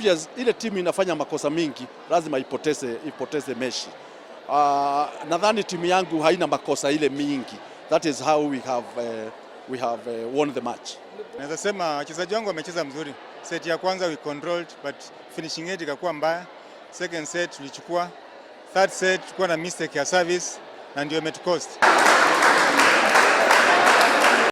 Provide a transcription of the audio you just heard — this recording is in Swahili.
Obvious, ile timu inafanya makosa mingi lazima ipoteze mechi. Nadhani timu yangu haina makosa ile mingi. That is how we have won the match. Naweza sema wachezaji wangu wamecheza mzuri. Set ya kwanza we controlled, but finishing yetu ikakuwa mbaya. Second set tulichukua. Third set tulikuwa na mistake ya service na ndio imetucost.